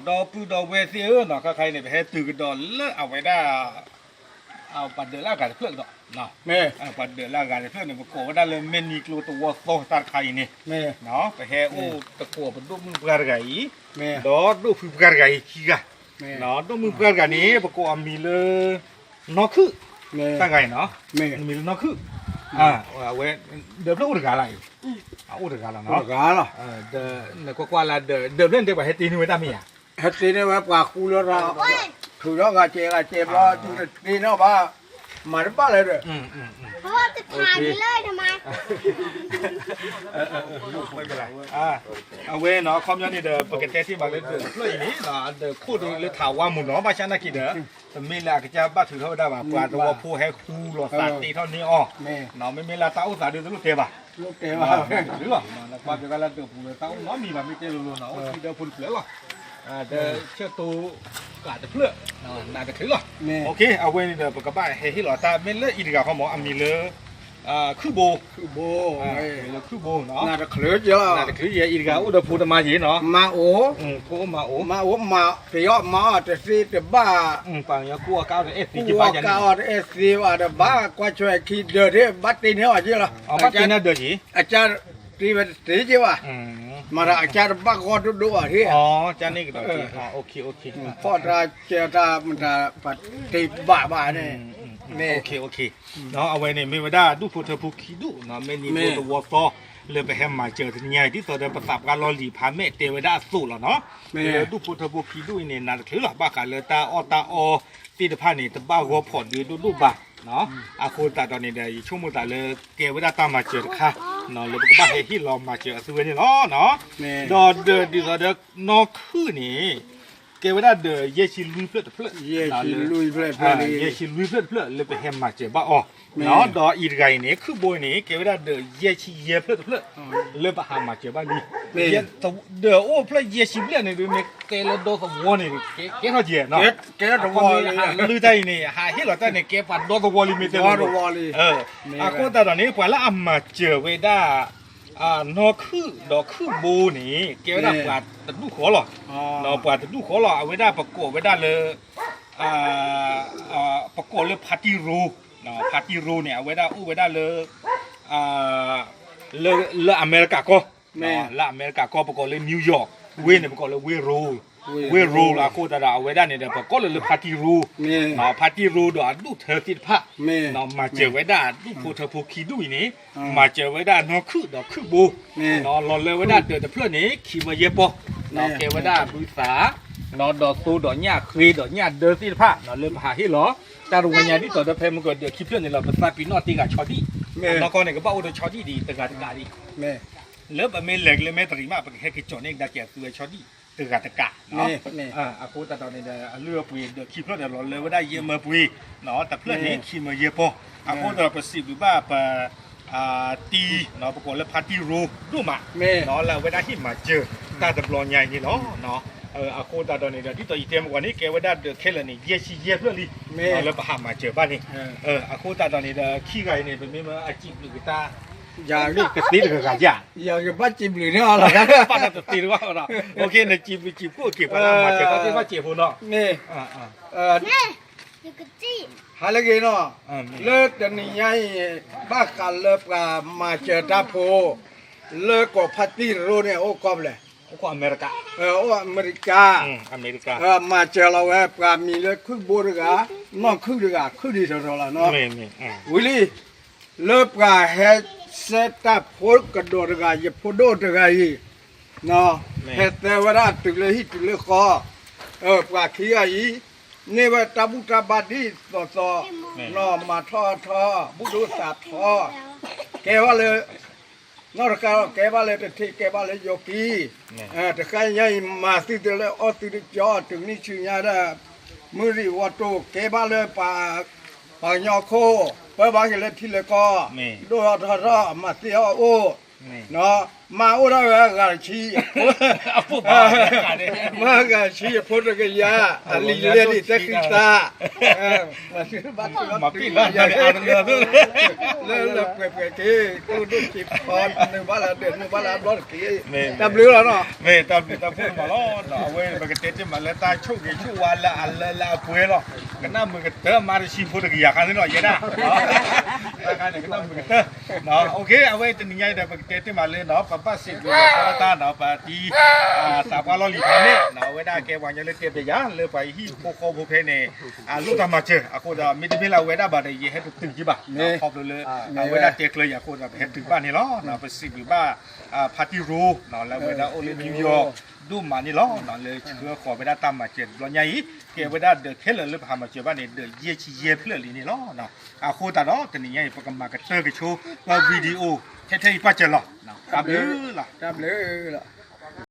ဒီပုၢ်ဒီဝဲၢ်သ့ၣ်ဧၢ, နီၢ်ခါခါအံၤန့ၣ် ပဟဲတုၤကဒီးလၢအဝဲဒၣ် ပှၤဒၢးလၢအဂၤတဖျၢၣ်ကဒီး, ပှၤဒၢးလၢအဂၤတဖျၢၣ်န့ၣ် ပကိးဝဲဒၣ်လၢမဲၢ်နံၤကျိတဝီသီတၢ်တခါအံၤန့ၣ်, ပဟဲအိၣ်သကိးပဒိၣ်မုၣ်ပှၢ်တဂၤအံၤ, ဒီးဒိၣ်ဖုပှၢ်တဂၤအံၤခံဂၤ, ဒိၣ်မုၣ်ပှၢ်တဂၤန့ၣ် ပကိးအမံၤလၢ နီၢ်ခုၣ်, တၢ်ဂၤအံၤနီၤ, မံၤလၢနီၢ်ခုၣ်, အဝဲ ဒၢးဖျၢၣ်အိၣ်တဂၤလီၤအံၤ, အအိၣ်တဂၤလီၤနီၤ, နကွၢ်ကွၢ်လၢ ဒၢးဖျၢၣ်န့ၣ်တဲပှၤဟဲတ့န့ၢ်ဝဲတၢ်မ့ၢ်ဧါ, ဟဲတ့န့ၢ်ဝဲပှၤဃူလၢ ထုးထီၣ်ဂၤစဲးဂၤစဲးဘျီ တုၤတတ့န့ၢ်ဘၣ်, မၤတဘၣ်လၢဒီး အဝဲနီၤ အခီပညီန့ၣ်ဒီး ပကတဲတ့ၢ်ဘၣ်လၢဒၢးတဖျၢၣ်အံၤန့ၣ် အဒၢးခိၣ်ဒီးလၢထးဝါမုၢ်နီၤ ဘၣ်ဆၣ်နာ်က့ဒီး တမ့ၢ်လၢအကစၢ်ဘၣ်ထုးထီၣ်ဝဲဒၣ်ဘၣ် ပှၤသဝီဖိဟဲဃူလိာ်သးတ့ထီၣ်န့ၢ်အီၤ, မ့မ့ၢ်လၢတၢ်အိၣ်သးဒ်သိးလိၣ်တဲဘၣ်, နကွၢ်က့ၤဝဲလၢဒၢးပူၤလၢတၢ်အိၣ်နီတမံၤဘၣ် မ့ၢ်တဲလိၤလိၤနီၤ အိၣ်ခံဒၢဖိတဖျၢၣ်လီၤ, ဒီးဆၢတိၤဃာ်တဖျၢၣ် နးတချုးလီၤ, အဝဲန့ၣ်ဒီး ပကဘၣ်ဟဲဟ့ၣ်လီၤတၢ်မ့ၢ်လၢအံၤတဂၤဃီမး အမံၤလၢ ခုၣ်ဘိ, လၢခုၣ်ဘိ, နးတချုးယဲအံၤတဂၤအိၣ်ဒီးဖိတမါယ့ၤနီၤ, မၤအိၣ်, ဖိအိၣ်မၤအိၣ်, မၤအိၣ်မၤ ပယီၤမၤအီၤတသ့တဘၣ်, ပှၤကညီကူၣ်အီၣ်ကါအီၣ်တအဲၣ်သ့, ကူၣ်အီၣ်ကါအီၣ်တအဲၣ်သ့ဘၣ်ဒီး ဘၣ်ကွၢ်ထွဲခံဒၢးဒၣ် ဘၣ်တ့န့ၢ်အီၤက့လီၤ, ဘၣ်တ့န့ၢ်ဒၢးက့, အကၢ်တ့ဝဲတသ့က့ဘၣ်, မၤဒီးအကၢ်တဘၣ်ဂီၢ်ဒိၣ်ဒိၣ်ဘၣ်ထံၣ်, ကၢ်န့ၣ်ကဒီးက့, ဖီၣ်တၢ်ကဲတၢ်မတၤပတ့ဘၣ်ဘၣ်န့ၣ်, အဝဲန့ၣ်မ့ၢ်ဝဲဒၣ်ဒူၣ်ဖိထၢဖိခံဒူၣ်နီၤ မ့ၢ်နံၤဖိသဝီသီ လၢပဟဲမၤစၢၤတနံၤအံၤ ဒ်သိးဒီးပသးပှၢ်လီၢ်လံၤဖးမဲာ်တဲဝဲဒၣ်အသိးလီၤနီၤ, လၢဒူၣ်ဖိထၢဖိခံဒူၣ်အံၤန့ၣ် နးတချုးလီၤ ဘၣ်ဃးလၢတၢ်အီၣ်တၢ်အီသ့ၣ်တဖၣ်န့ၣ် တဘၣ်ဂီၢ်ဖီၣ်ဒုးဒိၣ်ဒိၣ်ဘၣ်, အဃိသတးဒီးန့ၣ်ဒီး ယဆိကမိၣ်သးလၢကဲဝဲဒၣ်တၢ်မၤစၢၤတခါ လၢပကဘၣ်ဟဲဟ့ၣ်လီၤမၤစၢၤအသုဝဲန့ၣ်လီၤ, ဒီးဒၢးဒ်သိးဒီးနီၢ်ခုၣ်န့ၣ် ကဲဝဲဒၣ်ဒၢးယဲၢ်ဆံလွံၢ်ဖျၢၣ်တဖျၢၣ်, ယဲၢ်ဆံလွံၢ်ဖျၢၣ်လၢပဟဲမၤစၢၤဘၣ်အီၤ, ဒီးအံၤတဂၤအံၤန့ၣ် ခုၣ်ဘိန့ၣ် ကဲဝဲဒၣ်ဒၢးယဲၢ်ဆံယဲၢ်ဖျၢၣ်တဖျၢၣ် လၢပဟးမၤစၢၤဘၣ်လံ, ဒၢးအိၣ်ဖျၢၣ်ယဲၢ်ဆံဘျဲၣ်န့ၣ် မ့ၢ်တဲလၢဒီသဝီန့ၣ် ကဲထီၣ်ကဲနီၤ, အဃိန့ၣ် ဟးလုၢ်တၢ်အံၤန့ၣ် ဟးဟ့ၣ်လီၤတၢ်န့ၣ် ကဲပှၤဒီသဝီလံ မ့ၢ်တဲလၢ အဃိသတးဒီးန့ၣ် ပှၤလၢအမၤစၢၤဝဲဒၣ် နီၢ်ခုၣ်ဒီးခုၣ်ဘိန့ၣ် ကဲဝဲဒၣ်ပှၤတဒူၣ်ဃီလီၤ, ပှၤတဒူၣ်ဃီလီၤ အဝဲဒၣ်ပကိးဝဲဒၣ်လၢ ပကိးလၢဖါတံၢ်ရိ, ဖါတံၢ်ရိန့ၣ် အဝဲဒၣ်အိၣ်ဝဲဒၣ်လၢ လၢအမဲရကၤကီၢ်, လၢအမဲရကၤကီၢ် ပကိးလၢ New York, ဝ့ၢ်န့ၣ် ပကိးလၢဝ့ၢ်ရိ, ဝ့ၢ်ရိလီၤ အဃိသတးဒီး အဝဲဒၣ်န့ၣ်ဒီး ပကိးလၢလၢဖါတံၢ်ရိ, ဖါတံၢ်ရိဒီးအဒူၣ်ထၢသ့ၣ်တဖၣ် မၤစၢၤဝဲဒၣ်ဒူၣ်ဖိထၢဖိခံဒူၣ်အံၤန့ၣ်, မၤစၢၤဝဲဒၣ်နီၢ်ခုၣ်ဒီးခုၣ်ဘိ, လီၤလၢဝဲဒၣ်ဒၢးတဖျၢၣ်န့ၣ် ခံမၢယဲၢ်ပီၢ်, ကဲဝဲဒၣ်ဘုသး, ဒီးသိဒီးညၣ်ဃ့ဒီးညၣ်ဒၢသ့ၣ်တဖၣ် လၢပဟးဟ့ၣ်လီၤ, တၢ်တဝီညါဒ်သိးဒီးဖဲမုၢ်ကီၢ်ဒၢးခံဖျၢၣ်န့ၣ်လီၤ ပသးပ့ၤနီၣ်တ့ၢ်ဂၤဆီဒံၣ်, နီၢ်ကီၢ်န့ၣ် ကဘၣ်အိၣ်ဒီးဆီဒံၣ်ဒံးတဂၤတကးဒံး, လၢပမ့ၢ်လဲၤကလၢမဲတရံးမး ပကဟဲက့ၤကၠီၤန့ၢ်ကဒါက့ၤအသုဝဲဆီဒံၣ်တဂၤတကး အဃိသတးဒီးန့ၣ်ဒီး အလုၢ်အပှ့ၤဒၢးခံဖျၢၣ်ဒီးလီၤလၢဝဲဒၣ်ယဲၢ်မၢပှ့ၤ, တဖျၢၣ်န့ၣ် ခံမၢယဲၢ်ပီၢ်, အဃိသတးဒီးပစံးဘျုးဘၣ်ပ တံၢ် ပကိးလၢဖါတံၢ်ရိဒိၣ်မး, လၢအဝဲဒၣ်ဟ့ၣ်မၤစၢၤတၢ်တဘျီညါအံၤန့ၣ်လီၤ. အဃိသတးဒီးန့ၣ်ဒီး ဒ်သိးယတဲမ့ၢ်ကွၢ်န့ၣ် ကဲဝဲဒၣ်ဒၢးခဲလၢာ်န့ၣ် ယဲၢ်ဆံယဲၢ်ဖျၢၣ်လံ လၢပဟးမၤစၢၤဘၣ်န့ၣ်, အဃိသတးဒီးန့ၣ်ဒီး ခံဂၤအံၤန့ၣ် ပမ့ၢ်မၢအစံးဘျုးကတၢၢ် ယၤဂ့ၤကသ့တဂၤဂၤယၤ, ယကဘၣ်စံးဘျုးန့ၣ်အီၤလီၤ, ဘၣ်တသ့တဘၣ်လီၤ, နစံးဘျုးစံးဖှိၣ်က့ၤပှၤလၢအမၤစၢၤတၢ်သ့ၣ်တဖၣ်စဲးဖိနီၤ, ဟါလၢဂ့ၤနီၤ, လၢတနံၤညါအံၤ ဘၣ်ဃးလၢပှၤမၤစၢၤတၢ်ဖိ လၢကီၢ်ဖါတံၢ်ရိန့ၣ် အိၣ်ကီၢ်ဖဲလဲၣ်, အိၣ်အမဲရကၤ, မၤစၢၤလီၤဝဲ ပှၤမံၤလၢခုၣ်ဘိတဂၤ, နီၢ်ခုၣ်တဂၤ ခုၣ်ဒံးထီထီလီၤနီၤ, ဝံၤလံ လၢပှၤဟဲဆှၢတၢ်ဖိကဒီးတဂၤ ယဖိဒိၣ်တဂၤအံၤ, ဟဲသၢဝဲဒၣ်တုၤလၢဟံၣ်တုၤလၢဃီ, ပှၤခံဂၤအံၤ န့ၢ်ဝဲတၢ်ဘူၣ်တၢ်ဘါဒ်သိးသိး, မၤထီၣ်ထီ ဘူၣ်ဒိၣ်သးထီ, ကဲဘၣ်လၢ နီၢ်တခါ ကဲဘၣ်လၢတထံး ကဲဘၣ်လၢယိၤကံ, တခါညါအံၤ မၤသံတလၢအီၣ်သံတကီ တုၤနံၣ်ဆူညါဒၣ် မုၢ်ရံၣ်ဝီတိၤ ကဲဘၣ်လၢ ပှၤကညီခိၣ် ပၢဘၣ်က့ၤလၢထံလၢကီၢ်, ဒိၣ်ထီၣ်ထီထီၣ် မၤသံအီၣ်အိၣ်, နီၤ မၤအိၣ်ဒၣ်ဝဲအဂၤတဆံ, မၤအဂၤတဆံအဖိတကယၤ, အလံာ်လဲၢ်ဒံးတၢ်ဃံသး, လၢလၢပှဲၤပှဲၤက့ၤ ကအိၣ်ဒိၣ်စ့ဖီ နုာ်ဘၣ်လၢဒၢး နုာ်ဘၣ်လၢအဘျီတက့ၢ်, တၢ်ဘျုးလီၤနီၤ, မ့ၢ်တၢ်ဘျုးတၢ်ဖှိၣ်မးလီၤ, အဝဲပကတဲတ့ၢ်မးလၢတၢ်ဆိၣ်ဂ့ၤဆိၣ်ဝါလၢအလၢလၢအပှဲၤလီၤ, ကနၣ်မုာ်ကတၢၢ် မၤတဆံဖိတကယၤခါန့ၣ်လီၤ ယဲဒၣ် တၢ်ခါန့ၣ် ကနၣ်မုာ်ကတၢၢ်, အဝဲတနံၤညါအံၤဒီး ပကတဲတ့ၢ်မးလၢနီၤ ပဘၣ်စံးဘျုးလၢပတၢ်နီၤ ပတံၤ သးပှၢ်လီၢ်လံၤဖဲန့ၣ် အဝဲဒၣ်ကဲပှၤကညီလၢတဲပယၤ လၢပှၤဟံၣ်ဖိဃီဖိဖဲန့ၣ် အလိၣ်တၢ်မၤစၢၤ အဃိဒီး မ့တမ့ၢ်လၢအဝဲဒၣ်ဘၣ်ဒီး ယဟဲတတုၤက့ၤဘၣ်, ခီဖျိလၢ အဝဲဒၣ်တဲကျၢၤယၤအဃိဒီး ပဟဲတုၤဘၣ်န့ၣ်လီၤ, ပစံးဘျုးဘၣ် ဖါတံၢ်ရိ လၢအဝဲဒၣ်အိၣ်လၢ New York ဒိၣ်မးန့ၣ်လီၤ, လၢဆှၢဃီၤဝဲဒၣ်တၢ်မၤစၢၤတဘျီညါအံၤ, ကဲဝဲဒၣ်ဒီးခဲလၢာ်လၢပဟးမၤစၢၤဘၣ်န့ၣ် ဒီးယဲၢ်ဆံယဲၢ်ဖျၢၣ်လံန့ၣ်လီၤ, အဃိသတးဒီး တနံၤညါအံၤ ပကမၤကတၢၢ်ကဆိ ပ video ထဲထဲအံၤပၢ်စၢၤလီၤ, တၢ်ဘျုးလီၤ, တၢ်ဘျုးလီၤ.